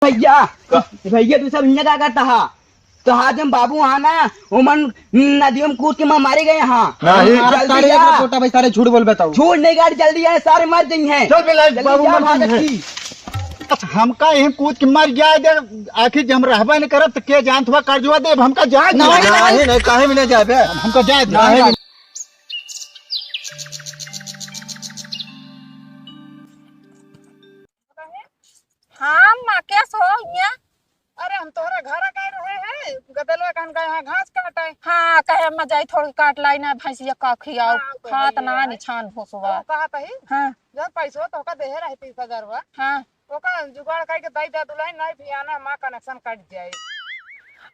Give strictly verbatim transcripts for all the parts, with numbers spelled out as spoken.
भैया, भैया, तू सब हियाँ का करता हा? तो हाँ, जब बाबू वहाँ ना, उमन नदियों में कूद के मार मारे गए हाँ। नहीं। अरे जल्दी सारे जा। एक छोटा भाई, सारे झूठ बोल बताओ। झूठ नहीं गाड़ी, जल्दी आए, सारे मर गई हैं। चल बेटा, जल्दी बाबू जा, मर भाग गई हैं। अच्छी। हमका यहीं कूद के मर जाए दे, आखिर जब हम रहबे नहीं करब तो के जानत हुआ कर्जवा देब, हमका जाए दे। नहीं, नहीं, नहीं, काहे में नहीं जाबे? हमका जाए दे। नहीं, नहीं। हाँ, अम्मा, क्या सो हियाँ? अरे, हम तोहरे घर आ गए रहे हैं, गदलवा कहन गए हैं घास काटे। हाँ, कहे अम्मा जाई थोड़ी काट लाई ना, भैंसिया का खियाओ, हाँ, तो खात है ना भाई। निछान भोसवा। वो कहत ही, हाँ। जब पैसो तोहका देहे रहे तीस हजारवा, हाँ। ओका जुगाड़ करके दई दे दुल्हन, नहीं भी आना, हमार connection कट जाए।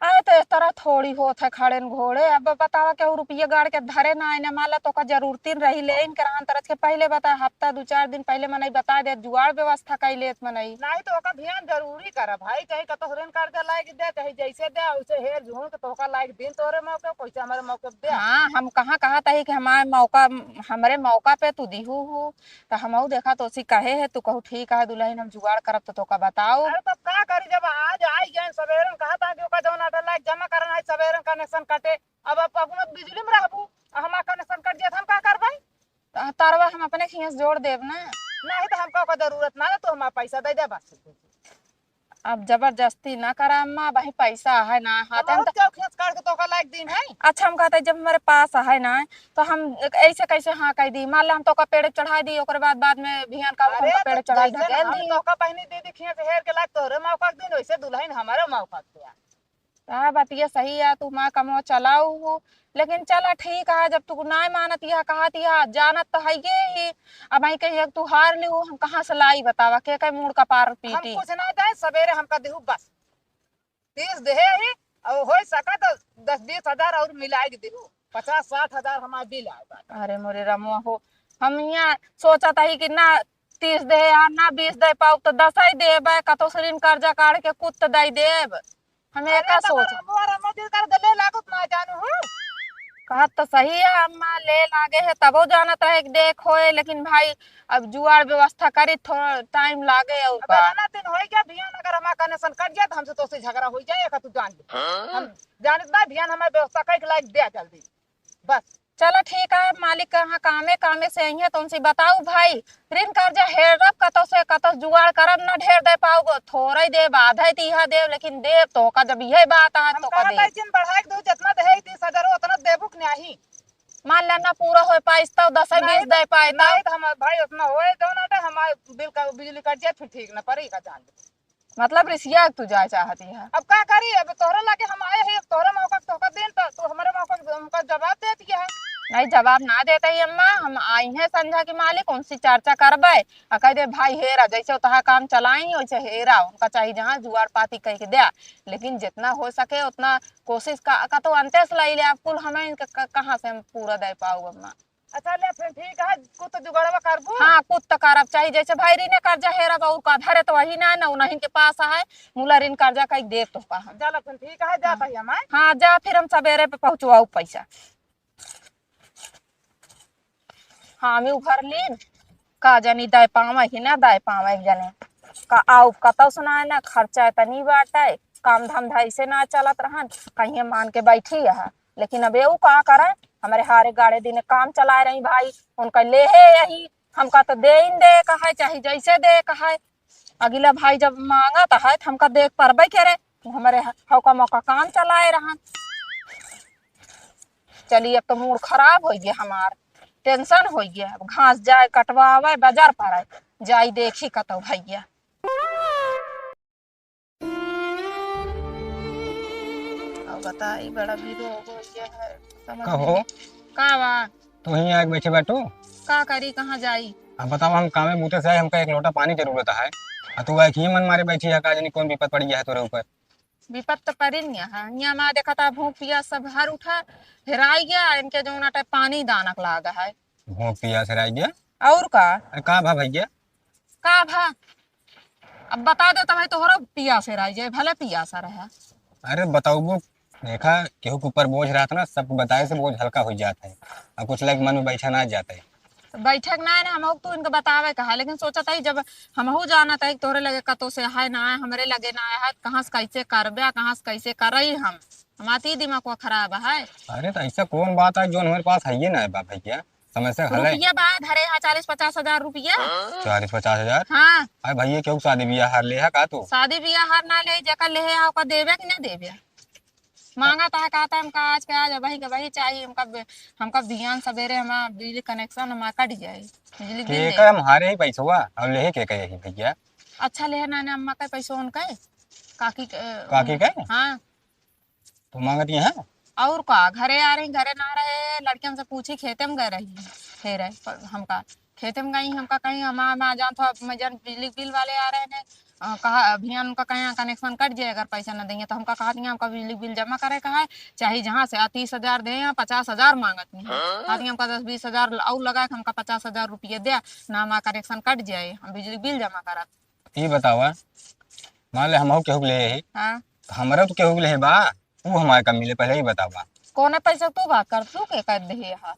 अरे, तो इस तरह थोड़ी होत है खड़ेन घोड़े। अब बतावा, केहू रुपये गाड़ के धरे ना आए ना, मान ला तोका जरूरतिन रही, ले इन करान तरस के पहले बता, हफ्ता दो चार दिन पहले मनई बता दे, जुगाड़ व्यवस्था कई लेत मनई। नहीं तो ओका ध्यान जरूरी करा भाई, चाहे कतहु ऋण कर्जा लायक दे, चाहे जैसे दे, उसे हेर झूम के तोका लायक दिन तोरे मौके, पैसा हमारे मौके पे दे। हाँ, हम कहाँ कहा तही कि हमारे मौका, हमरे मौका पे तू दिहू हू, तो हमहू देखा तो उसी कहे है, तू कहू ठीक है दुल्हन, हम जुगाड़ करब तो तोका बताओ। अरे तब का करी, जब आज आई गए सबेरन, कहा था कि ओका जौन order लायक जमा करना है, सबेरन connection कटे, अब, अब अपना बिजली में रहबू, आ हमार connection कट जाए, हम का करबै? त-, तरवा हम अपने खियाँ से जोड़ देब ना। नहीं तो हमका ओकर जरूरत ना है, तू हमार पैसा दे दे बस। अब जबरदस्ती ना करा अम्मा, वही पैसा है ना, हाथ हम में तो तो क्यों खींच काट के तोका लायक दिन है? अच्छा, हम कहते जब हमारे पास है ना, तो हम ऐसे कैसे हाँ कह दी? मान ला हम तोका पेड़ चढ़ा दी, ओकरे बाद, बाद में भियान का अरे हमका पेड़ तो चढ़ा जैसे ढकेल हम दी। तोका बहनी दे दी खींच हेर के लायक तोरे मौका के दिन, वैसे दुल्हन हमारे मौका के दिन। हाँ, बतिया सही है, तू माँ कमवा चलाऊ हो, लेकिन चला ठीक है, जब तू नाय मानत यह कहत यह जानत तो है ये ही। अब आई कहीं तू हार लिहू, हम कहाँ से लाई बतावा, के कहीं मूड़ का पार हम पीटी। कुछ ना जाए, सवेरे हमका दिहू बस तीस देहे ही, और हो सका तो दस बीस हजार और मिलाई के दिहू, पचास साठ हजार हमार बिल आए बा। अरे मोरे रमुआ हो, हम यहाँ सोचत ही कि ना तीस दे या ना बीस दे पाउब तो दस ही देब, कतो से ऋण कर्जा काढ़ के कुत दे देब। हम अरे एका तो सोच। हमार, हमार दिल कर दे, ले लागत ना जानू हूँ। कहत तो सही है अम्मा, ले लागे है तबो जानत रहे कि देख होए, लेकिन भाई अब जुआड़ व्यवस्था करी थोड़ा टाइम लागे और अब का। इतना दिन होई गया भियान, अगर हमार connection कट जाए तो हमसे तोसे झगड़ा हो जाए, एका तू जान ले। हाँ? हम जानत बा भियान हमार व्यवस्था कई के लायक दे जल्दी। बस। चला ठीक है, मालिक कहाँ कामे, कामे से आई है, तो उनसे बताऊ भाई, ऋण कर्जा हेरब कतौ से, कतौ जुगाड़ करब, न ढेर दे पाउब, थोड़े देब, आधा ही तीहा देब, लेकिन देब तो का, जब यही बात है हम तो का कहत देब। है जिन बढ़ाए के दू, जितना दे तीस हजार उतना देबू कि नहीं? मान ला ना पूरा हो पाइस तो दस नहीं बीस तो, दे पाए तो। नहीं तो हमार भाई उतना होए दो ना, तो हमार बिल का, बिजली कट जाए, फिर ठीक ना पड़ी का जान ले। मतलब रिसिया तू जाए चाहती है। अब का करी, अब तोहरे लागे हम आए हैं, तोहरे मौका, तोहका दिन तो तू हमारे मौका, हमका जवाब दे दिया है। नहीं, जवाब ना देते ही अम्मा, हम आई हैं संझा की मालिक, उनसे चर्चा करबे, आ कह दे भाई हेरा, जैसे उतहा काम चलाई वैसे हेरा, उनका चाहिए जहाँ जुआड़ पाती कह के द्या, लेकिन जितना हो सके उतना कोशिश का, का तो अंते से लाई ले, अब कुल हमें इनका क-, कहाँ से हम पूरा दे पाऊ अम्मा। अच्छा ले फिर ठीक है, कुछ तो जुगाड़वा करबू। हाँ, कुछ तो करब चाही, जैसे भाई ऋण कर्जा हेरब और का, धरे तो वही ना, ना उन्हीं के पास है, मुला ऋण कर्जा कई देब तो का हम। चलो फिर ठीक है, जात ही हम, आए। हाँ, जा फिर हम सवेरे पे पहुँचवाऊ पैसा। हाँ, हम उभर लीन, का जानी दाय पावे ही ना दाय पावे एक जने। का आउब कतौ सुनाए ना, खर्चा इतनी बाटे, काम धंधा ऐसे ना चलत रहन, कहीं मान के बैठी है। लेकिन अब एऊ का करे, हमरे हारे गाड़े दिने काम चलाए रही भाई, उनका लेहे यही, हमका तो देइन दे कहे, चाहे जैसे दे कहे। अगिला भाई जब मांगत है, तो हमका देख परबे करे, वो हमरे हौका मौका काम चलाए रहन। चली, अब तो मूड खराब होइ गया हमार, tension होइ गया। अब घास जाए कटवावे, बाजार पर आए, जाई देखी कतौ भैया। अब बताई, बड़ा भीड़ हो गई है, समझ कहो। में नहीं। का बा? तू ही आके बैठे बाटू? का करी, कहाँ जाई? अब बताओ, हम कामे बूते से आए, हमका एक लोटा पानी जरूरत है, आ तू आके ही मन मारे बैठी है, का जानी कौन विपत पड़ गया है तोरे ऊपर। विपत तो पड़ी नहीं है, हियाँ मा देखा था भूख पियास सब हर उठा, हेराई गया, इनके जौना टाइप पानी दानक लागा है। भूख पियास हेराई गया? और का? अरे का भा भैया? का भा? अब बता दे तो भाई तोहरा पियास हेराई जाए, भले पियासा रहे। अरे बताउबो, देखा केहू के ऊपर बोझ रहत ना, सबको बताए से बोझ हल्का हो जात है, और कुछ लायक मन में बैठा ना जात है। बैठक ना है ना, हमहू तू इनके बतावे कहा, लेकिन सोचत है जब हमहू जानत है तोरे लगे कतो से है ना है, हमरे लगे ना है, कहाँ से कैसे करबे, कहाँ से कैसे करई हम, हम आती दिमाग को खराब है। अरे तो ऐसा कौन बात है जो हमारे पास है ये ना है बा भैया, समय से हले। रुपया बा घरे, हाँ, चालीस पचास हजार रुपया। चालीस पचास हजार? हाँ। अरे भैया, केहू शादी बियाह हार ले है का तू? शादी बियाह हार ना ले, जेकर ले है, ओकर देबे कि ना देबे? मांगत है, कहता है, "हमका आज के आज, अबही के अबही चाहिए, हमका बे-, हमका बिहान सबेरे हमार बिजली connection हमार कट जाए, बिजली बिल के दे।" का हम हारे ही पैसवा, और लेहे के का यही भैया? अच्छा, लेहे ना, ना, अम्मा का पैसवा उनका है, काकी के, काकी का है? हाँ। तो मांगत ही है? और का, घरे आ रही, घरे ना रहे, लड़कियन से पूछी, खेते में गए रही, हे रहे, प-, हमका खेते में गई, हमका कहीं, "अम्मा, अम्मा, जान तो अब मैं जान बिजली बिल वाले आ रहे हैं, अ, कहा, अभियान उनका कहीं connection कट जाए, अगर पैसा न देंगे।" तो हमका कहा दिया, "हमका बिजली बिल जमा करे का है, चाहे जहाँ से आ, तीस हजार दे या पचास हजार मांगत नहीं है।" कहा दिया, "हमका दस बीस हजार और लगा के हमका पचास हजार रुपये दे, ना हमारा connection कट जाए, हम बिजली बिल जमा करब।" ई बतावा, मान ले हमहू केहू के ले ही, हाँ। तो हमरा तो केहू के ले बा, ऊ हमारे कब मिले, पहले ही बतावा। कौन पैसा तू बात कर, तू के कर दे हा?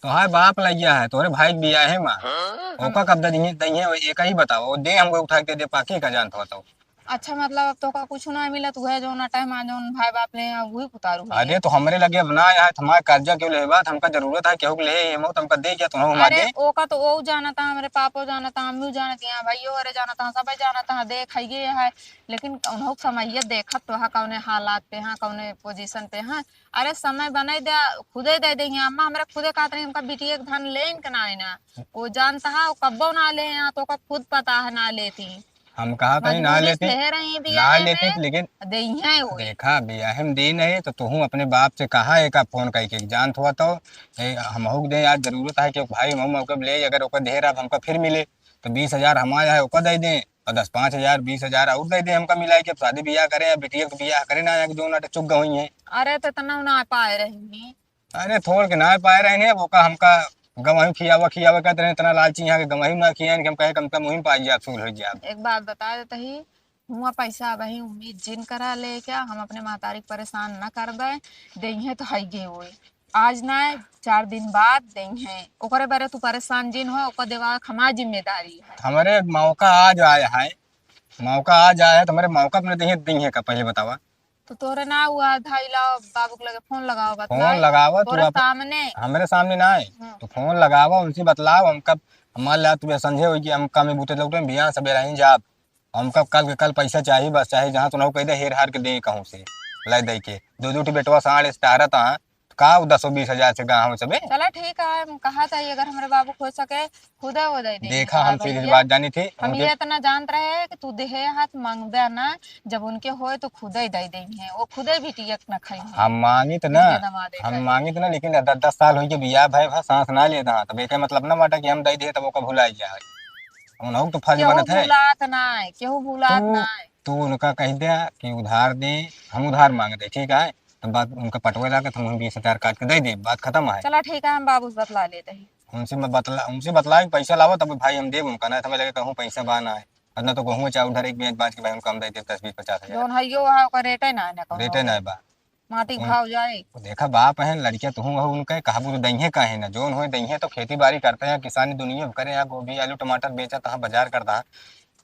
तोहार बाप लगिया है, तोरे भाई के बियाह है माँ। हाँ। ओका कब दे दिए, दइहे, एक ही बताओ, वो दे हमको उठा के दे, पाकी का जानत हो तो। अच्छा, मतलब अब तोका कुछ ना मिला, तू है जो ना टाइम आ, जौन भाई बाप ले आ, वही पुतारू है। अरे तो हमरे लगे अब ना आया है, तो हमारे कर्जा क्यों ले बात, हमका जरूरत है, केहू के ले, हम तो हमका दे क्या, तुम हमारे अरे दे। ओका तो वो जानता, हमरे पापो जानता, अम्मी जानती हैं, भाइयों अरे जानता, सब जानता, देख है ये है, लेकिन उन्हों समय ये देखत तो है, कौने हालात पे हैं, कौने पोजीशन पे हैं। अरे समय बनाई दे, खुदे दे देंगे। अम्मा हमरा खुदे कहत रही, "हमका बिटिया के धन लेन के ना है ना।" वो जानता है, वो कब्बो ना ले हैं, तो ओका खुद पता है ना लेती। हम कहा तनी ना मजबूरी से लेती, ले रही ना बियाहे लेती, में, लेकिन देइहे वो। देखा, बियाहे में दी नहीं, तो तुहू अपने बाप से कहा, एक फोन करके जानत हुआ तो, ए, हमहू के दे यार, जरूरत है कि भाई, हमहू मौका ले, अगर ओकर ढेर अब हमका फिर मिले, तो बीस हजार हमारा है, ओका दे दें, और दस पाँच हजार, बीस हजार और दे दे हमका मिलाई के, अब शादी बियाह करे या बिटिया के बियाह करे ना, एक दो ना चुक गई है। अरे तो इतना ना पाए रही। अरे थोड़ के ना पाए रहे ने, वो का हमका गवाही खियावा खियावा कहते रहे, इतना लालची यहाँ के गवाही ना खियाएन कि हम कहे कम से कम वहीं पाई जाब, सूल हो जाब। एक बात बता देते ही, हुआ पैसा अबही उम्मीद जिन करा ले क्या, हम अपने महतारी के परेशान न करबे, देइहे तो हइगे होए। आज ना, चार दिन बाद देइहे, ओकरे बारे तू परेशान जिन हो, ओकर देवा हमार जिम्मेदारी है। हमारे मौका आज आया है, मौका आज आया है, तो हमारे मौका अपने देइहे, देइहे का पहले बतावा। तो तोरे ना हुआ, धाई लाओ, बाबू के लगे फोन लगाओ, फोन बतलाए। लगावा, तू तोरे आप-, सामने। हमरे सामने ना आए, हम्म। तो फोन लगावा, उनसे बतलाओ, हमका, हमार ला तू समझे हो कि हम काम में बूते लौटे, बिहान सबेरा ही जाब। हमका कल के कल पैसा चाहिए, बस चाहे जहाँ तो ना कह दे, हेर हार के दे कहूँ से, लाई दे के। दो दो ठी बेटवा साढ़ से टहरत हाँ, का उ दसो बीस हजार से गाँव में सबे? चला ठीक है, हम कहा था, अगर हमरे बाबू खोज सके, खुदे वो दे देंगे। देखा, हम तोहार सीधी भैया। बात जानी थी, हम उनके ये इतना जानत रहे कि तू देहे हाथ मांगबे ना, जब उनके होए तो खुदे दे देंगे, वो खुदे भी टिकट ना खाई। हम मांगित ना, उनके दमादे हम खाई। मांगित ना, लेकिन दस, दस साल होई के बियाह भय भा सांस ना लेता, तब एके मतलब ना बाटा कि हम दे दे, तब ओका भुलाई जाए। उनहु तो फर्ज केहू बनत है। भुलात ना है, केहू भुलात तू, ना है। तू उनका कह दे कि उधार दे, हम उधार मांग दे, ठीक है? तो बात उनका पटवे लागे तो हम बीस हजार काट के दे दे, बात खत्म है। चला ठीक है, हम बाबू से बतला लेते हैं। उनसे मत बतला, उनसे बतला के पैसा लावा, तब भाई हम देब उनका, ना तो हमें लगे कहूँ पैसा बा ना है। और ना तो कहूँ चाउर धरे एक बेच बाज के भाई उनका हम दे देब दस बीस पचास हजार। जौन है यो है, ओकर रेटे ना है ना कहूँ। रेटे ना है बा। माटी उन-, भाव जाए। देखा बाप है, लड़किया तुहूँ हो उनके, कहबू तो दइहे काहे ना, जौन होए दइहे तो खेती बाड़ी करते हैं, किसानी दुनिया करे हैं, गोभी आलू टमाटर बेचत हैं, बाजार करता है,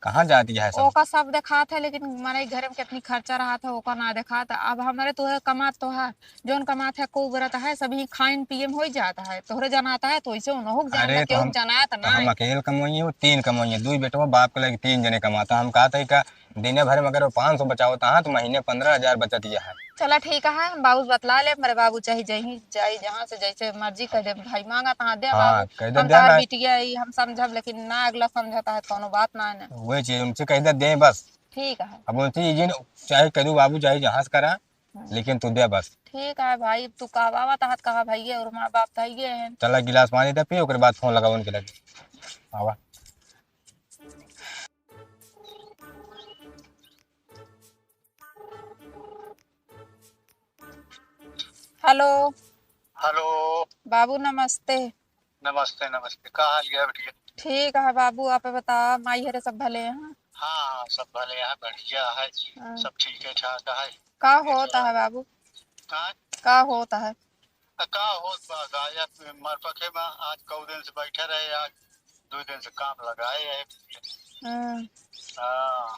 कहाँ जाती है सब? ओका सब देखात है, लेकिन मने घर में कितनी खर्चा रहत है, ओका ना देखात। अब हमरे तो है, कमात तो है, जौन कमात है, को उबरत है, सभी खाइन पिए में हो जाता है। तोहरे जनाता है, तो ऐसे उनहु के जान अरे, ला, तो केहू हम, जनात तो ना हम है। अकेल कमाइए, वो तीन कमाइए, दुई बेटवा बाप के लगे तीन जने कमाता। हम कहत है का, दिने भर में अगर वो पाँच सौ बचावत है, तो महीने पन्द्रह हजार बचत ये है। चला ठीक है, हम बाबू से बतला ले, मेरे बाबू चाहे जहीं जाई, जहाँ से जैसे मर्जी कह दे, भाई मांगा तहाँ दे हाँ, बाबू, कह दे, हम दे तोहार ना। बिटिया ही, हम समझब, लेकिन ना अगला समझता है, कौनो बात ना है ना। वही चीज उनसे कह दे, दे बस। ठीक है। अब उनसे ये न-, चाहे करू बाबू, चाहे जहाँ से करा, हम्म। लेकिन तू दे बस। ठीक है भाई, तू कहवावा तहत कहा भाई, और माँ बाप तो ये है। चला गिलास पानी दे पी, ओकरे बाद फोन लगा उनके लगे। आवा। हेलो। हेलो। बाबू नमस्ते। नमस्ते, नमस्ते। का हाल है बिटिया? ठीक है बाबू, आप बताओ, माई हरे सब भले हैं? हाँ, हाँ, सब भले हैं, बढ़िया है, हाँ। सब ठीक है, ठाक है। का होता है बाबू? का? का होता है? त का होत बा, गायक मरपखे में आज कऊ दिन से बैठे रहे, आज दो दिन से काम लगाए है। हम्म। हाँ।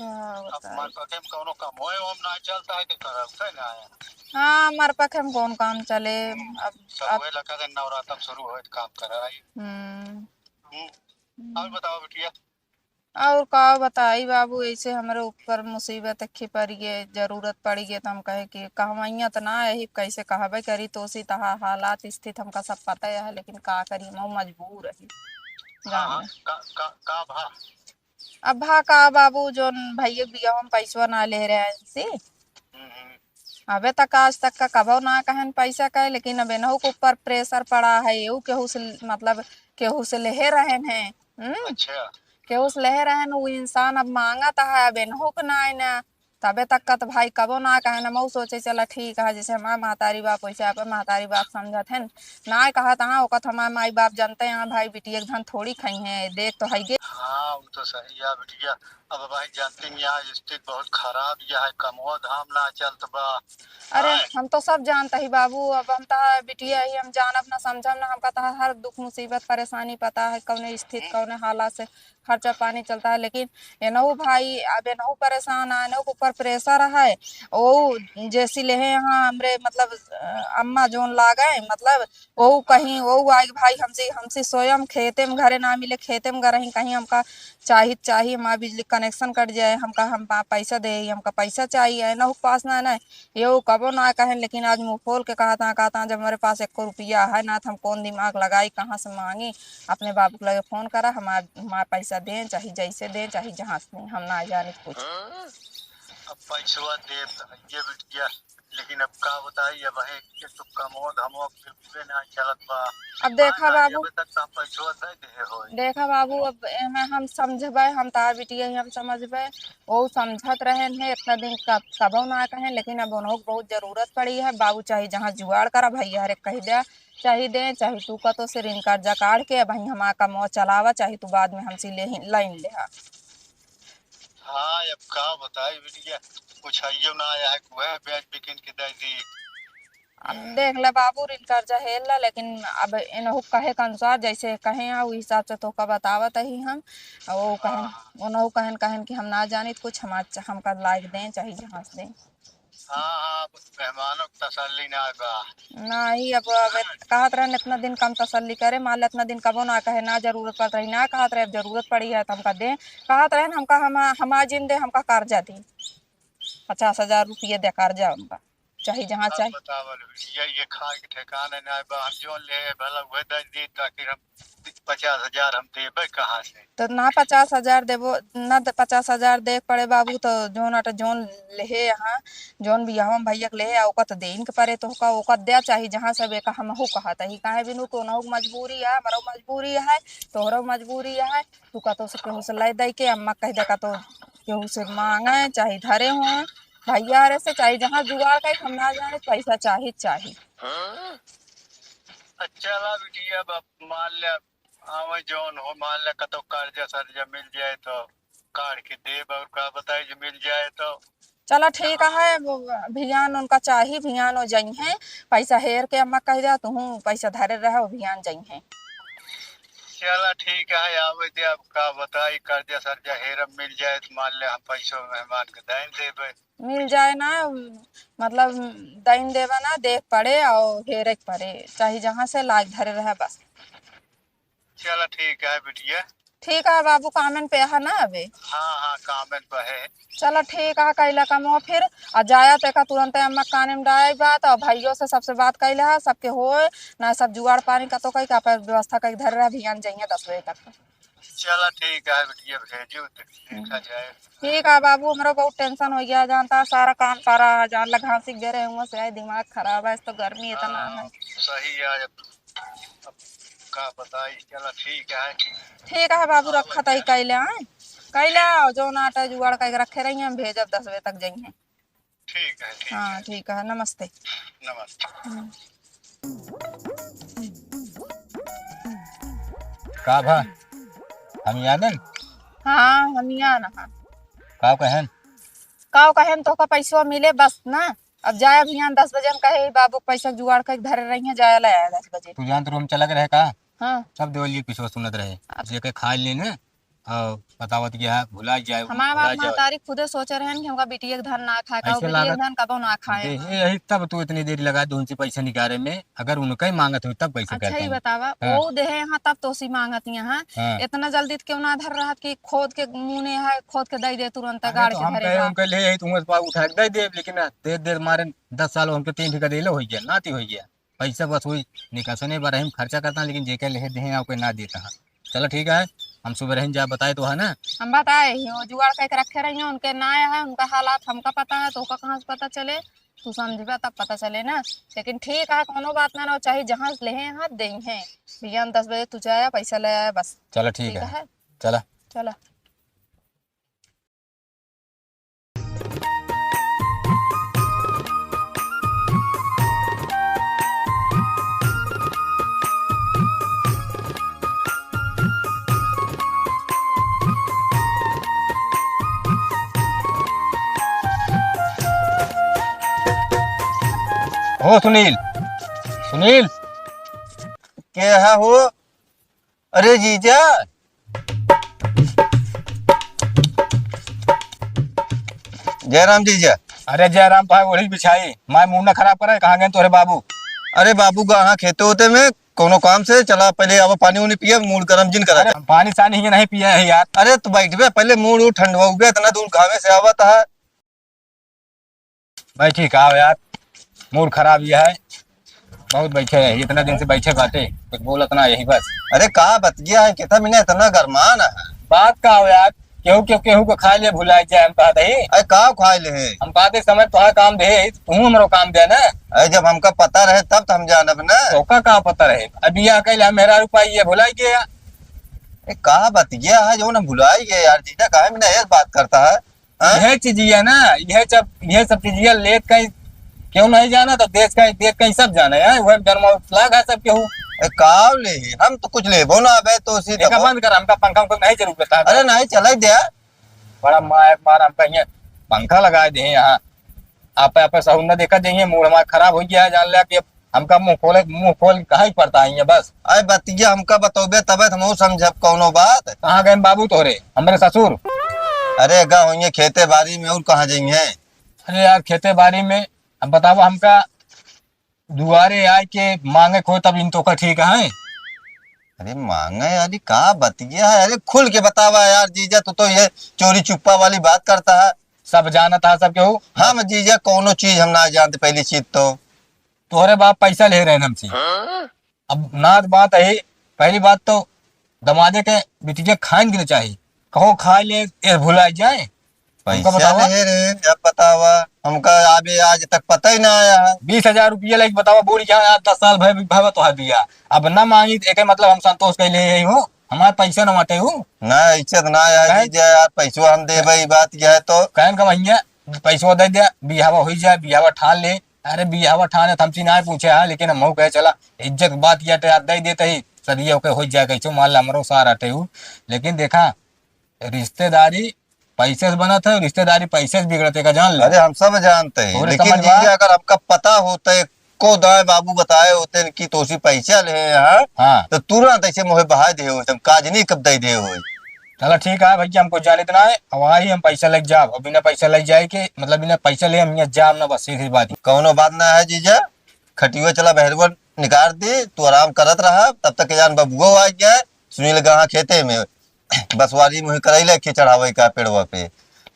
का अब बताई? मरपखे में कौनो काम होए, हम ना चलता है कि करब, सही ना है? हाँ, मरपखे में कौन काम चले? हम्म। अब, सब अब वही लगा के नवरात्र शुरू होए त काम कराई। हम्म। हम्म। हम्म। और बताओ बिटिया। और का बताई बाबू, ऐसे हमरे ऊपर मुसीबत अखी पड़ गए, जरूरत पड़ गए, तो हम कहे कि कहवैया तो ना यही कैसे कहबे करी, तो उसी तहा हालात स्थित हमका सब पता है, लेकिन का करी, हम मजबूर है। हाँ, जान हाँ, ले। का, का, का भा? अब भा का बाबू, जोन भैया बियाह में पैसवा ना ले रहे हैं से, हम्म, हम्म। अबे तक, आज तक का कबो ना कहन पैसा का, लेकिन अब इनहू के ऊपर pressure पड़ा है, एहू केहू से, मतलब, केहू से लेहे रहन है। हम्म? अच्छा। केहू से लेहे रहन, उ इंसान अब मांगत है, अब इनहू के ना है ना, तबे तक का तो भाई कबो ना कहन। हम सोचे, चला ठीक है, जैसे हमार महतारी बाप, वैसे अपन महतारी बाप समझत हैं। ना कहत, हाँ, ओकत हमार माई बाप जानते हैं, हाँ भाई, बिटिया के धन थोड़ी खाई हैं, देख तो है गे। हाँ, वो तो सही है बिटिया। अब भाई जानते हैं, यहाँ स्थिति बहुत खराब, यह है, कमवा धाम ना चलत बा। अरे, हाँ। हम तो सब जानते ही बाबू, अब हम तहा बिटिया ही, हम जानब ना, समझब ना, हमका तहा हर दुख मुसीबत परेशानी पता है, कौने स्थिति, हम्म। कौने हालात से खर्चा पानी चलता है, लेकिन एनहू भाई, अब एनहू परेशान है, एनहू के ऊपर pressure है। ओ जैसी लेहे यहाँ हमरे, मतलब, अ, अम्मा जोन लागे, मतलब, ओ कहीं, ओ आए भाई, हमसे, हमसे सोयम खेते में, घरे ना मिले, खेते में गए रही, कहीं हमका चाही, चाही, हमार बिजली connection कट जाए, हमका, हम पा-, पैसा दे, हमका पैसा चाहिए, एनहू के पास ना, ना, ये वो कबो ना कहें, लेकिन आज मुँह खोल के कहत हैं, कहत हैं, "जब हमारे पास एको रुपया है ना, तो हम कौन दिमाग लगाई, कहाँ से मांगी?" अपने बाबू के लगे फोन करा, हमार, हमार पैसा दें, चाहे जैसे दें, चाहे जहाँ से दें, हम ना जाने कुछ। अब पैसवा देब त हइये बिटिया, लेकिन अब का बताई, अब है कि तो कमवा धमवा बिल्कुले ना चलत बा। अब देखा हाँ, ना, बाबू, अबे तक तो हम पैसवा दे देहे होई। देखा बाबू, अब एमे हम समझबे, हम तार बिटिया ही हम समझबे, वो समझत रहन है, इतना दिन क-, कबो ना कहें, लेकिन अब उन्हों के बहुत जरूरत पड़ी है। बाबू चाहे जहाँ जुगाड़ करा, भैया हरे कह दे, चाहे दे, चाहे तू कतो से ऋण कर्जा काढ़ के, अब हमार कमवा चलावा, चाहे तू बाद में हमसे ले ही, लाइन ले हा। हाँ, अब का बताई बिटिया, कुछ हइयो ना आया है, वह ब्याज पे किन के दे दी। अब देख ले बाबू, ऋण कर्जा हेल ला, लेकिन अब इनहु कहे के अनुसार जैसे कहे हैं, उ हिसाब से तोहका बतावत ही हम। वो कहन, हाँ। उनहु कहन, कहन कि हम ना जानित कुछ, हम आज, हमका लायक दें, चाहे जहाँ से दें। हाँ, हाँ, अब मेहमानों के तसल्ली ना बा। नहीं, अब, अब हाँ। कहत रहन इतना दिन कम तसल्ली करे, मान ले इतना दिन कबो ना कहे, ना जरूरत पड़ रही, ना कहत रहे, अब जरूरत पड़ी है तो हमका दें। कहत रहन हमका, हम, हमार जिन दे, हमका कर्जा दी, पचास हजार रुपये दे कर्जा हमका, चाहे जहाँ आप चाहे। बतावल बिटिया, ये खाए के ठिकाने ना बा, हम जोन ले भला उहे दे दी, ताकि हम पचास हजार हम देबे कहाँ से? तो ना पचास हजार देबो, ना द-, पचास हजार दे पड़े बाबू, तो जोन अट जोन लेहे यहाँ, जोन बियाह में भैया के लेहे, आ ओका तो देइन के पड़े, तो ओका, ओका द्या चाही जहाँ से बेका हमहू कहत ही, काहे बिनु कि ओनहु के मजबूरी है, हमरो मजबूरी है, तोहरो मजबूरी है, तू कतो से केहू से ले दे के, अम्मा कह दे कतो केहू से मांगे, चाहे धरे हो, भैया रे से, चाहे जहाँ जुगाड़ करी, हम ना जाने, पैसा चाही, चाही। हाँ? अच्छा ला बिटिया, अब मान ले, आवे जौन हो, मान ले कतो कर्जा सर्जा मिल जाए तो काढ़ के देब, और का बताई जो मिल जाए तो। चला ठीक है, वो भियान उनका चाही, भियान वो जइहें, पैसा हेर के अम्मा कह दिया, तुहूँ पैसा धरे रहो, भियान जइहें। चला ठीक है, आवे दे, अब का बताई, कर्जा सर्जा हेरब मिल जाए तो मान ले हम पैसो मेहमान के दइन देबे। मिल जाए ना, मतलब दइन देबा ना, देख पड़े और हेरे के पड़े, चाहे जहाँ से लाग धरे रहे बस। चला ठीक है बिटिया। ठीक है बाबू, कामन पे है ना अबे? हाँ, हाँ, कामन पे है। चला ठीक है, कैला कमवा फिर, आ जाया तो एका तुरंत अम्मा काने में डाई बात, और भैयो से सबसे बात कैले है, सबके होए ना, सब जुगाड़ पानी कतो कई का पर व्यवस्था कई धर रहा, भियान जइहें दस बजे तक। चला ठीक है बिटिया, भेजू, देख-, देखा जाए। ठीक है बाबू, हमरो बहुत tension हो गया, जानता सारा काम सारा जान लगा सीख दे रहे हुआ से, दिमाग खराब है, तो गर्मी इतना हाँ, है। सही है, अब, अब का बताई, चला ठीक है। ठीक है बाबू, हाँ, रखा तई कैले, हाँ? कैले आओ, जो नाटा जुगाड़ करके रखे रही, हम भेजब दस बजे तक जइहें। ठीक है, ठीक हाँ, है। ठीक है, नमस्ते। नमस्ते। हम्म। का भा? हम यानन? हाँ, हम यान, हाँ। का कहन? का कहन, तोहका पैसवा मिले बस ना, अब जाए अभियान दस बजे, हम कहे बाबू पैसा जुगाड़ करके धरे रही है, जाए ले आए दस बजे। तू जान तो रूम चलक रहे का? हाँ। सब देवलिया के पिछवा सुनत रहे, अच्छा। जेके खाए लेने और बतावत गया है, भुला जाए, हमार भुला बाप जाए। महतारी खुदे सोचे रहन कि हमका बिटिया के धन ना खाए का, ऐसे बिटिया के लागत धन कबो ना खाए। देहे यही तब तू इतनी देरी लगा दे उनसे पैसा निकाले में, अगर उनका ही मांगत हुई तब कैसे अच्छा, करते ही हैं? बतावा, हाँ। वो देहे यहाँ तब तोसी मांगत यहाँ। हाँ। इतना जल्दी तो क्यों ना धर रहत कि खोद के मुने है, खोद के दे दे तुरंत अरे गाड़ तो के हम धरे कहे, बा। उनके ले यही तुम पाव उठा के दे दे, लेकिन ना, दे दे मारे दस साल हमके तीन बीघा देले हो गया, नाती हो गया। पैसा बस वही निकासने बार हम खर्चा करता, लेकिन जेके लेहे देहे ओके ना देता है। चलो ठीक है, हम सुबह रहन जा बताए तो है ना। हम बताए ही, वो जुगाड़ करके रखे रही हैं, उनके ना आया है, उनका हालात हमका पता है, तो ओका कहाँ से पता चले? तू समझबा तब पता चले ना। लेकिन ठीक है, कोनो बात ना, ना चाहे जहाँ से लेहे हैं, देई हैं। भैया, हम दस बजे तू जाया, पैसा ले आया, बस। चलो ठीक ठीक है। है। चला। चला। हो सुनील, सुनील। के है हो? अरे जीजा। जयराम जीजा। अरे जयराम भाई, ओढ़ी बिछाई, मैं मूड ना खराब करे, कहाँ गए तोरे बाबू? अरे बाबू गा, हाँ, खेते होते में कोनो काम से चला, पहले अब पानी उनी पिया, मूड गरम जिन करा अरे जा। पानी सानी ही नहीं पिया है यार। अरे तो बैठबे, पहले मूड उड ठंडवाउबे, इतना दूर घामे से आवत है। बैठी का हो यार, मूड खराब ये है, बहुत बैठे है, इतना दिन से बैठे बाटे, कुछ बोलत ना यही बस। अरे का बतिया है, कितना मिनट इतना गरमान है? बात का हो यार, केहू केहू केहू को खा ले भुला जाए, हम कहते ही। अरे का खा ले है? हम कहते समय तोहार काम दे है, तू हमरो काम दे ना। अरे जब हमका पता रहे तब तो हम जानब ना। तो का, का पता रहे? अभी यह कहले हम मेरा रुपया ये भुला गया। ए, का बतिया है जो ना भुलाई गए यार, जीजा काहे में ना ये बात करता है? हाँ? यह चीजिया ना, यह सब, यह सब चीजिया लेत कहीं क्यों नहीं जाना, तो देश कहीं, देश कहीं सब जाने हैं, वह जन्म लाग है सब केहू। ए, का ले? हम तो कुछ लेबो ना अबे, तो उसी देखा, दबो। बंद कर, हमका पंखा उंखा नहीं जरूरत है। अरे नहीं, चले दे। बड़ा मार, मार हमका यहाँ पंखा लगा दे यहाँ। आप, आप सहूर न देखा जाइए, मूड हमारा खराब हो गया है, जान ले कि हमका मुंह खोले, मुंह खोल के कहा ही पड़ता है ये बस। अरे बतिया हमका बतौबे तबे तो हमहू समझब कौनो बात। कहाँ गए बाबू तोहरे, हमरे ससुर? अरे गा होइए खेते बारी में, और कहाँ जाइए? अरे यार खेते बारी में, अब बतावा हमका दुआरे आए के मांगे को तब इन तो का ठीक है। अरे मांगे यारी का बतिया है? अरे खुल के बतावा यार जीजा, तू तो ये चोरी चुप्पा वाली बात करता है। सब जानत है सब केहू। हम जीजा कौनो चीज हम ना जानते पहली चीज तो। तोहरे बाप पैसा ले रहे हैं हमसे। हाँ? अब नात बात है, पहली बात तो दमादे के बिटिया खाइन के चाही, कहो खाए ले, ये भुला जाए। हमका पैसा बतावा। ले रहे, अब बतावा, हमका अबे आज तक पता ही ना आया है। बीस हजार रुपया लेके बतावा, बूढ़ यहाँ आज दस साल भय, भय तो है दिया। अब ना मांगी, तो एके मतलब हम संतोष कर ले यही हो, हमारे पैसा ना बाटे हो। ना, इज्जत ना आया काहे? जीजा यार, पैसवा हम देबे, ई बात क्या है तो? कहन का भैया, पैसवा दे दे, बियाहवा हो जाए, बियाहवा ठान ले, अरे बियाहवा ठाने त हमसे नाहीं पूछे हा, लेकिन हमहू कहे चला, इज्जत के बात किया तो यार दे देते ही, सदिया ओके हो जाए कैसे, मान ला हमरो सार हटे हु। लेकिन देखा, रिश्तेदारी पैसे से बनत है, रिश्तेदारी पैसे से बिगड़त है, का जान ले। अरे हम सब जानते हैं, तोहरे लेकिन समझ बा? जीजा अगर हमका पता होता है, को दाए बाबू बताए होते हैं कि तोसी पैसा ले यहाँ, हाँ। तो तुरंत ऐसे मुँहे बहाए दे होते, हम काजनी कब दे दे होते। चला ठीक है भैया, हमको जाने देना है, अब वही हम पैसा लेके जाब, अब बिना पैसा लेके जाए के, मतलब बिना पैसा ले हम यहाँ जाब ना, बस सीधी बात। कौनो बात ना है जीजा, खटियो चला बहरुआ निकाल दी, तू आराम करत रहा, तब तक के जान बबुओ आ गया है, सुनील गहा खेते में, बसवारी मुँह करैले के चढ़ावे का पेड़वा पे,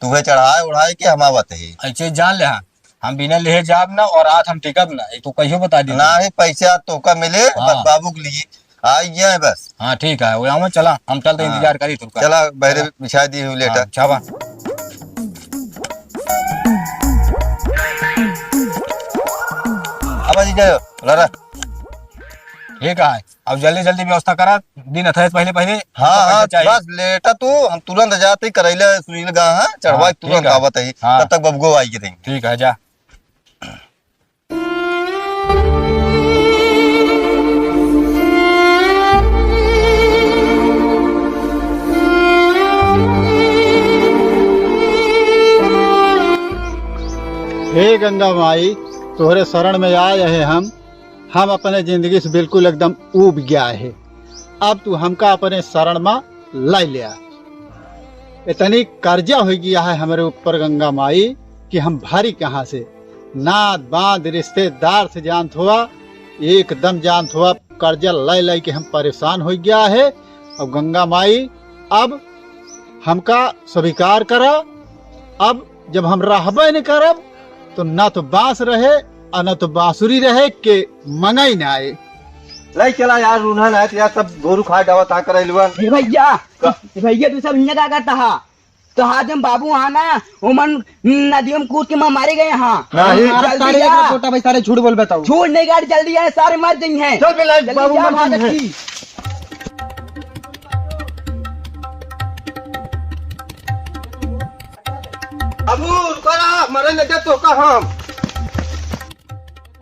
तू है चढ़ाए उढ़ाए के हम आवत है। ऐसे जान ले हाँ, हम बिना लेहे जाब ना और आज हम टिकब ना, ये तो कहियो बता दी। ना ही पैसा तोका मिले, हाँ। बस बाबू के लिए। आई गया है बस। हाँ, ठीक है, वो आवा, चला, हम चलते हाँ। इंतजार करी तुमका। चला, बहरे चला। बिछा दी हुई लेटर। हाँ, बिछावा। अब आ जाओ, लड़ा। ठीक है, अब जल्दी जल्दी व्यवस्था करा, दिन अथाए से पहले पहले हाँ, हमको हाँ, पैसा चाहिए। बस लेटा तू, हम तुरंत जाते ही करैले सुनील गा, हाँ, चढ़वा हाँ, के तुरंत ठीक है। आवत है, हाँ। तब तक बबुगो आई के देंगे। ठीक है, जा। हे गंगा माई, तोहरे शरण में आए हैं हम। हम अपने जिंदगी से बिल्कुल एकदम ऊब गया है। अब तू हमका अपने शरण में लै लिया। इतनी कर्जा हो गया है हमरे ऊपर गंगा माई कि हम भरी कहाँ से। नात बांध रिश्तेदार से जानत हुआ, एकदम जानत हुआ कर्जा लै लै के हम परेशान हो गया है। अब गंगा माई, अब हमका स्वीकार करा। अब जब हम रहबे न करब, तो ना तो बांस रहे और ना तो बांसुरी रहे, के मंगाई ना आए। लै चला यार, रून्हा ना है तो यार, सब गोरू खा डावा ता करे लुआ। ए भैया, का? ए भैया, तू सब हियाँ का करता हा? तो हाथ में बाबू हा ना, उमन नदियों में कूद के मारे गए हा। नहीं। अरे जल्दी सारे जा। इतना छोटा भाई, सारे झूठ बोल बताओ। झूठ नहीं काट, जल्दी आए, सारे मर जाइहैं। चल बे, लाइट जल्दी बाबू जा, मर भाग जाइहैं। अच्छी। बाबू, रुको ना, मरे न दे तो का हम।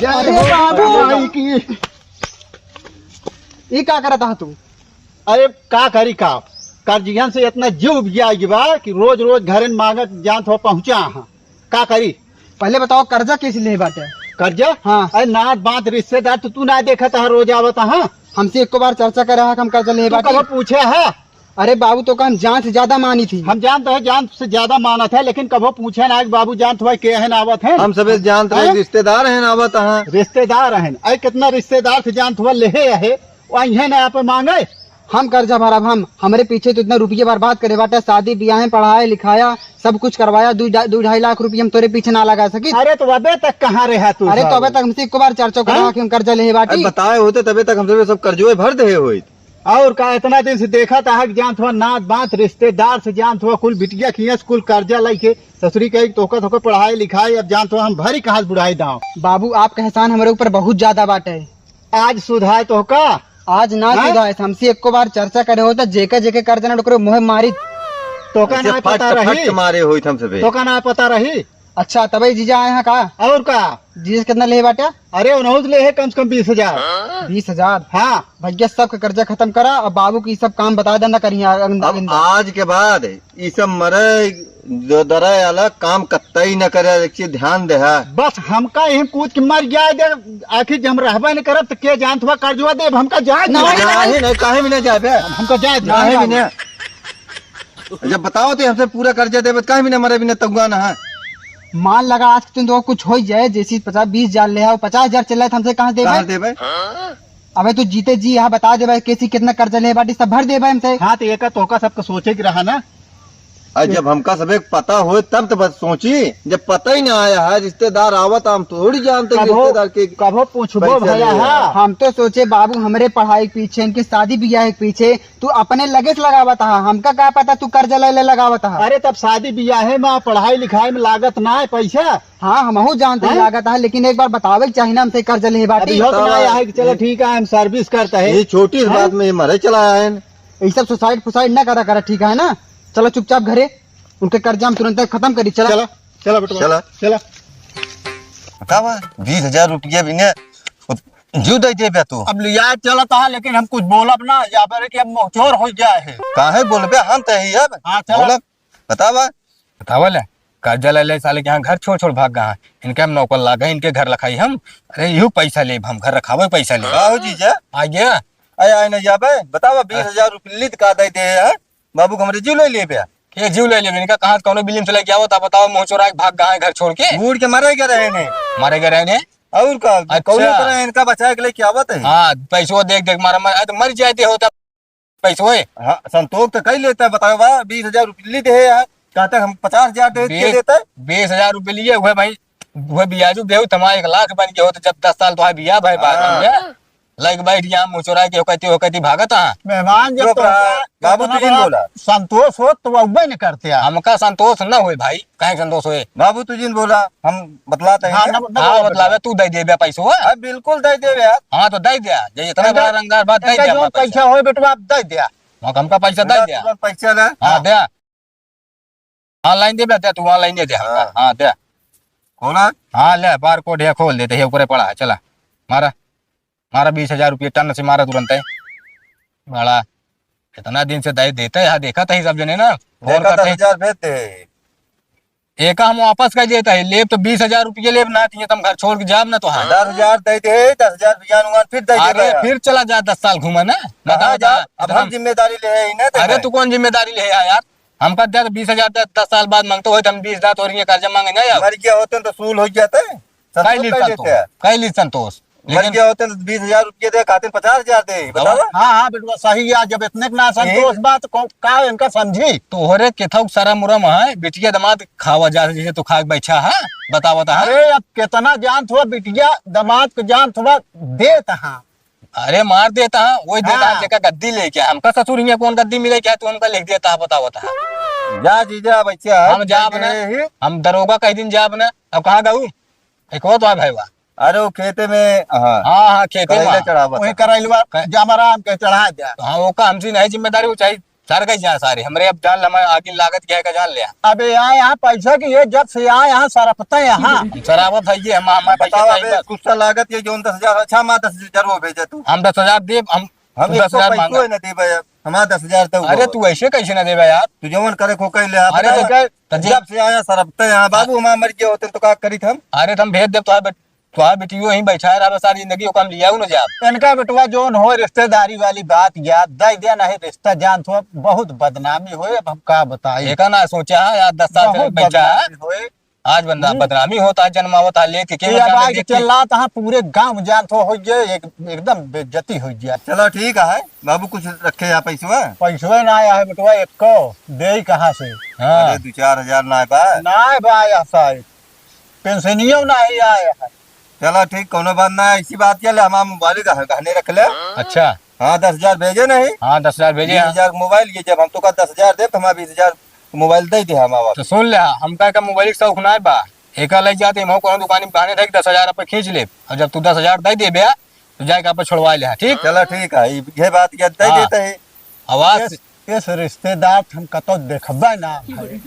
अरे बाबू। भाई की। ई का करत हा तू? अरे का करी का, कर्जियन से इतना जीव उबिया गया बा कि रोज रोज घरे मांगत जानत हो पहुँचा हा। का करी? पहले बताओ, कर्जा कैसे ले बाटे? कर्जा? हाँ। अरे नात बात रिश्तेदार तो तू ना देखत हा, रोज आवत हा। हमसे एको बार चर्चा करे हा कि हम कर्जा ले तू बाटे? कबो पूछे हा? अरे बाबू, तो का हम जान से ज्यादा मानी थी। हम जानत है, जान से ज्यादा मानत है, लेकिन कबो पूछे ना कि बाबू जानत हुआ के है ना आवत है। हम सबे जानत रहे, हैं? रिश्तेदार हैं ना आवत हैं। रिश्तेदार हैं। अरे कितना रिश्तेदार से जानत हुआ लेहे है, वो इन्हें ना आप मांगे। हम कर्जा भरब हम, हमरे पीछे तो इतना रुपये बर्बाद करे बाटे, शादी ब्याह, पढ़ाया लिखाया, सब कुछ करवाया, दू ढा-, दू ढाई लाख रुपये हम तोरे पीछे ना लगा सकी। अरे तो अबे तक कहाँ रहा तू अरे तो सब? अबे तक हमसे एक बार चर्चा करा हैं? कि हम कर्जा लेहे अरे बाटी। बताए होते तबे तक हमसे सब कर्जवे भर दे होइत। और का, इतना दिन से देखत हा कि जानत हुआ नात बात रिश्तेदार से जानत हुआ कुल बिटिया खियस कुल कर्जा लइके ससुरी कही तोहका तोहका पढ़ाई लिखाई, अब जानत हुआ हम भरी कहाँ से बुढ़ाई दाव। बाबू, आपका एहसान हमरे ऊपर बहुत ज्यादा बाटे। आज सुधाए तोहका? आज ना हाँ? सुधाए, हमसे एको बार चर्चा करे होता, जेके जेके कर्जा ना ओकरे मुँहे मारी। तोहका ऐसे ना फट पता फट रही? मारे होइत हमसे बे। तोहका ना पता रही? अच्छा, तबे जीजा आए हैं का? और का? जीजा से कितना लेहे बाटे? अरे, उनहू से लेहे कम से कम बीस हजार। बीस हजार? हाँ। भैया, सबके कर्जा खत्म करा और बाबू की सब काम बता देना करिए आइंदा, अब आइंदा। आज के बाद ई सब मरे जो दरे वाला काम कतई न करे, एक चीज ध्यान दे है। बस हमका यही कूद के मर जाए दे, आखिर जब हम रहबे न करब तो के जानत हुआ कर्जवा देब, हमका जाए दे। नहीं, नहीं, नहीं, काहे भी नहीं जाबे। हमका जाए दे। काहे भी नहीं। जब बताओ तो हमसे पूरा कर्जा देबे, काहे बिना मरे बिना तउआ ना है? मान लगा आज के दिन तो कुछ हो ही जाए, जैसी पचास बीस हजार ले आओ, पचास हजार चला है, हमसे कहाँ देबे? कहाँ देबे? अबे तू जीते जी यहाँ बता देबे, कैसी कितना कर्जा ले बाटी, सब भर देबे हमसे। हाँ, तो एका तोहका सबका सोचे के रहा ना। अरे जब हमका सबे पता होए तब तो बस सोची, जब पता ही ना आया है, रिश्तेदार आवत, हम थोड़ी जानते हैं कभो, रिश्तेदार के कभो पूछबो पैसे भला ले है। आया। हम तो सोचे बाबू हमरे पढ़ाई के पीछे, इनके शादी ब्याह के पीछे, तू अपने लगे से लगावत हा, हमका का पता तू कर्जा ले ले लगावत हा। अरे तब शादी बियाहे में, पढ़ाई लिखाई में लागत ना है पैसा। हाँ, हमहू जानते हैं हैं? लागत है, लेकिन एक बार बतावे के चाही ना हमसे कर्जा ले अब बाटी। इहो तो ना बतावा। आया है कि चलो ठीक है, हम service करते हैं। ये छोटी सी हैं? बात में ये मरे चला आए हैं। ये सब suicide फुसाइड ना करा करा, ठीक है ना? चलो चुपचाप घरे, उनके कर्जा हम तुरंत खत्म करी। चला। चला, चला बेटवा। चला। चला। का बा? बीस हजार रुपया बिने जीव दे देबे तू। अब लिया चलत हा, लेकिन हम कुछ बोलब ना, या फिर कि अब मोहचोर हो गया है। काहे बोलबे, हम तो ही अब। हाँ, चलो। बोलब, बतावा। बतावा ले, कर्जा ले ले साले के यहाँ घर छोड़ छोड़ भाग गया है। इनके हम नौकर लागे, इनके घर लखाई हम। अरे, यू पैसा लेब हम, घर रखावे पैसा लेब। का हो जीजा? आ गया। अरे, आए ना जाबे, बतावा, बीस हजार रुपये लीद का दे दे है? बाबू के हमरे जीव ले लेबे। के जीव ले लेबे? इनका कहाँ से कौनो बिलिम से लेके आवत, बतावा, मुँह चोरा के भाग गया है घर छोड़ के। बूढ़ के मरे गए रहे ने। मरे गए रहे ने? और का? अच्छा। कौनो तरह इनका बचाए के लेके आवत है। हाँ, पैसो देख देख मारा, मर, तो मर जाते होता पैसो है। हाँ, संतोष तो कई लेता है, बताओ बा, बीस हजार रुपये लीद है यार, कहाँ तक हम पचास हजार दे के बीस, देता है? बीस हजार रुपये लिए हुए भाई, हुए ब्याजू बेहू तमा एक लाख बन के हो, तो जब दस साल तो है बिया भाई, बाद में हाँ। लग बैठ गया, मुँह चोरा के होकती, होकती भागत, हाँ। मेहमान जब चुप तो रहा, होता, बाबू इतना तुझे बड़ा बोला। संतोष हो तो वह न करते हैं। हमका संतोष न होए भाई, काहे संतोष होए? बाबू तुझे बोला, हम बतलाते हैं। हाँ, न, न हाँ, बोला बतलावे, बेटा। तू दे देबे पैसो, हाँ? हाँ, बिल्कुल दे देबे यार। हाँ, तो दे दे, जे इतना इनका, बड़ा रंगदार बात, दे इनका दे जो हमारा पैसा। पैसा होए बेटवा, आप दे दे। हाँ, हमका पैसा दे दे। तुरंत पैसा ले। हाँ, हाँ। दे। Online दे बेटा, तू online दे दे हमका। हाँ। हाँ, दे। खोला? हाँ, ले, barcode है, खोल देते हैं, ऊपरे पड़ा है, चला। मारा, मारा बीस हजार रुपये टन से मारा तुरंत है। बड़ा, इतना दिन से दे देते हैं, देखा था ही सब जने ना, फोन देखा करते हैं। दस हजार भेज दे। एका हम वापस कर देता है, लेब तो बीस हजार रुपये लेब ना, तिहे तम घर छोड़ के जाब ना तो। हाँ। दस हजार दे दे, दस हजार बियान उयान फिर दे दे अरे, भैया। फिर चला जा दस साल घूमा ना, कहाँ बतावा जा? अब इतना हम जिम्मेदारी ले है ही ना, अरे, देखा। तू कौन जिम्मेदारी ले है यार? हमका दे तो बीस हजार दे, दस साल बाद मांगते हो तो हम बीस हजार तोरिए कर्जा मांगे ना यार। मर गया होते तो सूल हो जाते हैं, कई संतोष ली कर संतोष, लेते हैं। कई ली संतोष। मर लेकिन गया होते तो बीस हजार रुपये दे, खाते पचास हजार दे, बतावा। हाँ, हाँ, बेटवा, सही है। जब इतने के ना संतोष यही बात को, का इनका समझी? तोहरे केथौ के शरम उरम है, बिटिया दामाद खावा जा, जैसे तू खा के बैठा है, बतावा तो, हाँ? अरे, अब कितना जानत हुआ बिटिया दामाद को जानत हुआ देत हाँ। अरे, मार देत हाँ, वही देत हाँ, हाँ। जेका गद्दी लेके आए। हमका ससुर हियाँ कौन गद्दी मिले क्या, तू हमका लिख देत हाँ, बतावा तो, हाँ? जा जीजा, अब ऐसे है, हम जाब ना, ही। हम दरोगा कई दिन जाब ना, अब कहाँ गऊ? एक वो तो है भाई बा। अरे वो खेते में, हाँ। हाँ, हाँ, खेते में। करैला चढ़ावत वही है। करैलवा क- जामाराम के चढ़ा द्या। हाँ, वो का हमसे नहीं जिम्मेदारी, वो चाहे सर गई जा सारे। हमरे अब जान ले, हमारे आगे लागत क्या है का जान ले। अबे यार, यहाँ पैसा की ये जब से आए यहाँ सरपते यहाँ। हम सरावत है ये, हम, हमारे पैसा बताओ चाहिए अबे, बस। कुछ सा लागत ये जौन दस हजार, अच्छा, हमारा दस हजार वो भेजा तू। हम दस हजार देब, हम हम तू इसको दस हजार पैसो मांगा। ही ना देबे, हमारा दस हजार तो अरे हुआ। तू ऐसे कैसे ना देबे यार? तू जवन करे खो कह ले, आप अरे बता। तो तो जब से आया सरपते यहाँ, बाबू हमारा मर गया होते तो का करी हम? अरे तुम भेज दे, तो तोहार बेटियो यहीं बैठा है, रहा सारी जिंदगी, ओका हम लियाऊ न जाब। इनका बेटवा जौन हो रिश्तेदारी वाली बात याद दे दे, नहीं रिश्ता जानत हो, बहुत बदनामी होए, अब हम का बताई। एका ना सोचा है यार, दस साल से बहुत बैठा है। बदनामी होए। आज बंदा हम्म। बदनामी होता है, जन्मावत है, लेके के ये मजाक आवाज देखी। चल रहा था, पूरे गांव जानत हो, हो गए, एक, एकदम बेइज्जती हो गया। चलो ठीक है, बाबू कुछ रखे यहाँ पैसवा? पैसवा ना आया है बेटवा, एको दे कहाँ से? हाँ। अरे दो चार हजार ना बा? ना बा, ऐसा है। पेंशनियो नहीं आया है। चला ठीक, कौनो बात ना, ऐसी बात क्या ले, हमारा मोबाइल गह-, गहने रख ले। अच्छा। हाँ, दस हजार भेजे नहीं। हाँ, दस हजार भेजे, बीस हजार हाँ। मोबाइल ये, जब हम तो का दस हजार दे, तो हमारा बीस हजार मोबाइल दे दे हम आवा। तो सुन ले, हमका का मोबाइल के शौक ना बा, एका ले जाते हम कौनो दुकान में गहने रख दस हजार रुपये खींच ले, और जब तू दस हजार दे देबे, तो जाके आप छोड़वा ले, ठीक? चला ठीक है, ये बात क्या दे हाँ। देते हैं। आवाज इस, इस रिश्तेदार हम कतो देखबे ना भाई।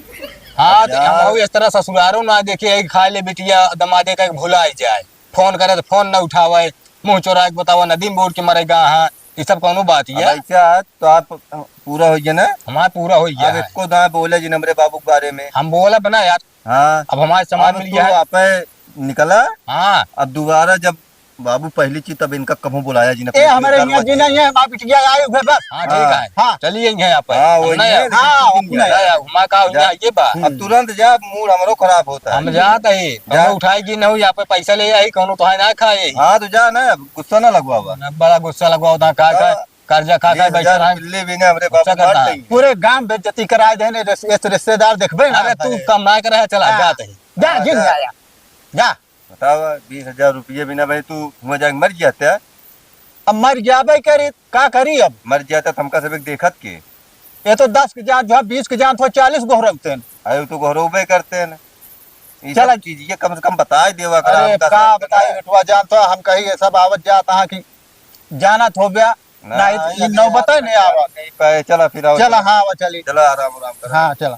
हाँ, तो हम यार। हो इस तरह ससुरारो ना देखे, एक खाए ले बिटिया दमादे का भुला ही जाए, फोन करे तो फोन ना उठावे, मुंह चोरा के बतावा, नदी में बूड़ के मरेगा। हाँ, ये सब कौनो बात ही अब है? ऐसा है तो आप पूरा हो गया ना? हमारा पूरा हो गया अब है। इसको ना बोले जी हमरे बाबू के बारे में। हम बोला बना यार। हाँ। अब हमारे सामान अब मिल तू गया है। आपे निकला। हाँ। अब दोबारा जब बाबू पहली चीज तब इनका कभू बुलाया जी ना, ए, फिर हमारे फिर यहाँ जी नहीं है, हमारा बिटिया आए हुए बस। हाँ, ठीक हाँ। है। हाँ। चलिए यहाँ पे। हाँ, हम वही ना है, यार। लेकिन हाँ, कुछ दिन अपना जाए। है। ना यार, हमारा का जा। यहाँ ये बा। अब तुरंत जा, मूड हमरो खराब होता है। हम जात है, जा। हम उठाए की नहीं, यहाँ पे पैसा ले आई, कौनो तो है ना खाए। हाँ, तो जा ना, अब गुस्सा ना लगवावा। ना, बड़ा गुस्सा लगवाओ था, का, का, हाँ। कर्जा खा, खा बीस हजार बैठा है। ले भी ना, हमरे गुस्सा बाबू करता मार है। देंगे। पूरे गांव बेइज्जती कराए देने, रिस-, इस रिश्तेदार देखबे ना अरे, तू भाई। कम ना करे, चला, हाँ। जात है। जा, हाँ, जिन जा। जा, जा। जा। बतावा, बीस हजार रुपये बिना भाई तू हुआ जाके मर जाते। अब मर जाबे करी, का करी अब? मर जाता तो हमका सब एक देखत के। ये तो दस के जान जो है, बीस के जान तो चालीस गोहरौते हैं। अरे, वो तो गोहरौबे करते हैं। ये चला। सब चीज ये कम से कम बताए देवा करा अरे, हमका का सब बताई करना। बेटवा, जान तो हम कही ये सब आवत जात हाँ कि जानत हो गया, ना, नहीं तो ये ये नौबत है नहीं आवा। नहीं पाए, चला फिर आओ, चला, चला। हाँ, आवा चली। चला, आराम, आराम करो। हाँ, चला।